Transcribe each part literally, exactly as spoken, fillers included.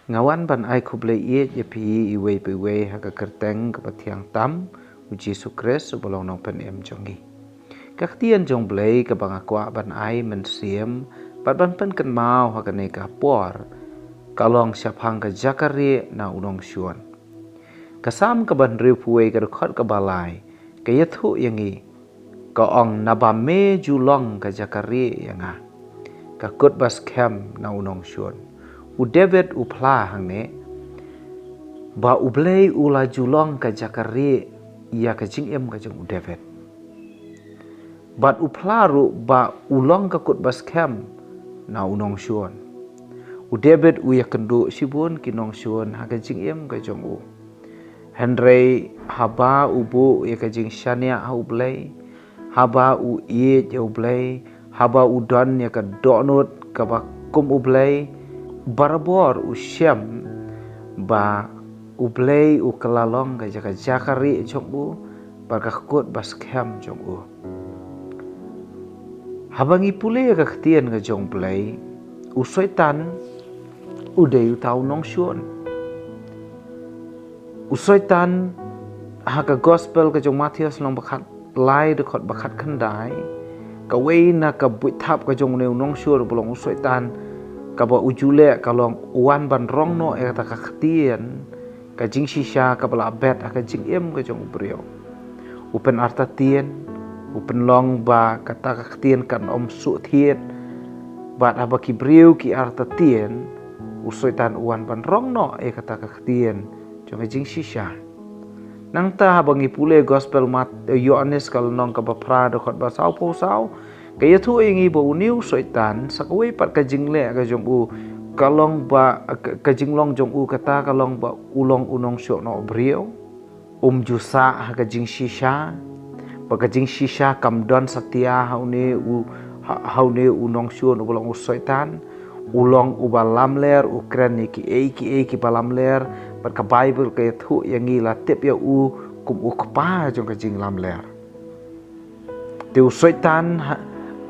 Nga wan ban ai khublei ïeit ïa phi iwei pa iwei ha ka kyrteng kaba thiang tam u Jisu Khrist uba long nongpynim jong ngi. Ka ktien jong Blei kaba nga kwah ban ai mynsiem bad ban pynkynmaw ha kane ka por ka long shaphang ka jaka rieh na u nongshun. Ka Salm kaba hynriewphew wei ka dkhot kaba lai ka ïathuh ïa ngi, ka ong, naba me ju long ka jaka rieh ïa nga, ka kut ba skhem na u nongshun. U David u phla hangne ba U Blei u la ju long ka jaka rieh ïa ka jingim ka jong u David. Bad u phla ruh ba u long ka kut ba skhem na u nongshun. U David u ïakynduh shibun ki nongshun ha ka jingim ka jong u. Hynrei haba u buh ïa ka jingshaniah ha U Blei, haba u ïeit ïa U Blei, haba u don ïa ka dohnud kaba kum U Blei, barabor u shem ba U Blei u kylla long ka jaka, jaka rieh jong u bad ka kut ba skhem jong u. Haba ngi pule ïa ka ktien ka jong Blei, u Soitan u dei uta u nongshun. U Soitan ha ka gospel ka jong Mathaios lynnong ba khatlai dkhot ba khatkhyndai, kawei na ka buit thap ka jong une u nongshun uba long u Soitan kaba u ju leh ka long u wan ban rong noh ïa kata ka ktien ka jingshisha kaba la bet ha ka jingim ka jong u briew. U pynartatien, u pynlong ba kata ka ktien kan ym suh thied. Bad haba ki briew ki artatien, u Soitan u wan ban rong noh ïa kata ka ktien jong ka jingshisha. Nangta haba ngi pule gospel Mat-, Ïoannis ka lynnong kaba phra dkhot ba sawphew saw, ka ïathuh ïa ngi ba une u Soitan sa kawei pat ka jingleh ka jong u ka long ba, ka, ka jinglong jong u kata ka long ba u long u nongshohnoh briew. Um ju sah ha ka jingshisha, ba ka jingshisha kam don satia ha une u, ha, ha une u nongshun uba long u Soitan. U long uba lamler, u kren ïa kiei kiei kiba lamler. Bad ka Baibl ka ïathuh ïa ngi, la tip ïa u kum u kpa jong ka jinglamler. Te u Soitan ha,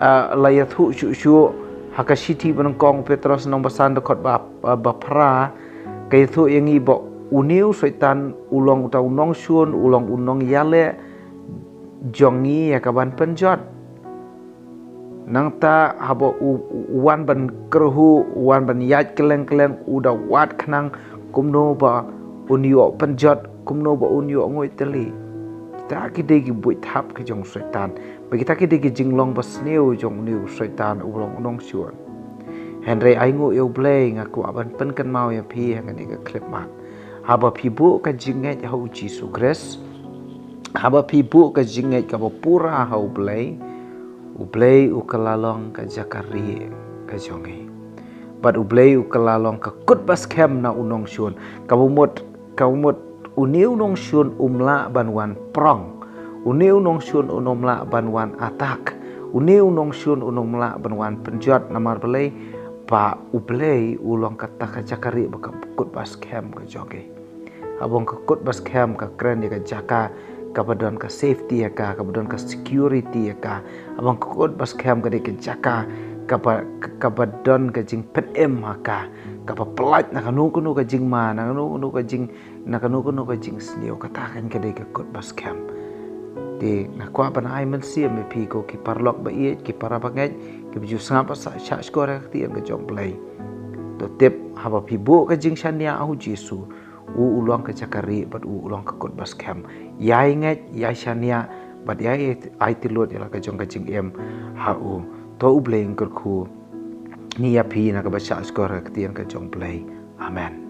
ah, la ïathuh shuh shuh ha ka shithi ba nyngkong u Petros lynnong ba san dkhot ba, ba, ba phra, ka ïathuh ïa ngi ba une u Soitan u long uta u nongshun, u long u nongïaleh jong ngi ïa kaban pynjot. Nangta haba u, u wan ban kyrhuh, u wan ban ïaid kylleng kylleng, u da wad khnang kumno ba un ïoh pynjot, kumno ba un ïoh nguid tylli. Kita ki dei ki buit thap ki jong u Soitan. Ba kita ki dei ki jinglong ba sniew jong une u Soitan uba long u nongshun. Hynrei ai nguh ïa u Blei, nga kwah ban pynkynmaw ïa phi ha kane ka khyllipmat. Haba phi buh ka jingngeit ha u Jisu Khrist, haba phi buh ka jingngeit kaba pura ha u Blei, u Blei u kylla long ka jaka rieh ka jong ngi. Bad u Blei u kylla long ka kut ba skhem na u nongshun. Kaba mut, kaba mut une u nongshun um lah ban wan prong. Une u nongshun um lah ban wan attack. Une u nongshun um lah ban wan pynjot, namar balei? Ba u Blei u long kata ka jaka rieh bad ka kut ba skhem ka jong ngi. Haba ong ka kut ba skhem ka kren ïa ka jaka kaba don ka safety ïa ka, kaba don ka security ïa ka. Haba ong ka kut ba skhem ka dei ka jaka kaba, kaba don ka jingpynim ha ka, kaba pyllait na kano kano ka jingma, na kano kano ka jing, na kano kano ka jingsniew. Kata kan ka dei ka kut ba skhem. Te nga kwah ban ai mynsiem ïa phi ko ki paralok ba ïeit, ki para bangeit kiba ju sngap bad shah, shahshkor ïa ka ktien ka jong u Blei. To tip, haba phi buh ka jingshaniah ha u Jisu, u u long ka jaka rieh bad u u long ka kut ba skhem. Ïai ngeit, ïai shaniah bad ïai ai tylli ïa la ka jong ka jingim ha u. To u Blei un kyrkhu ïa phi na kaba shahshkor ïa ka ktien ka jong u Blei. Amen.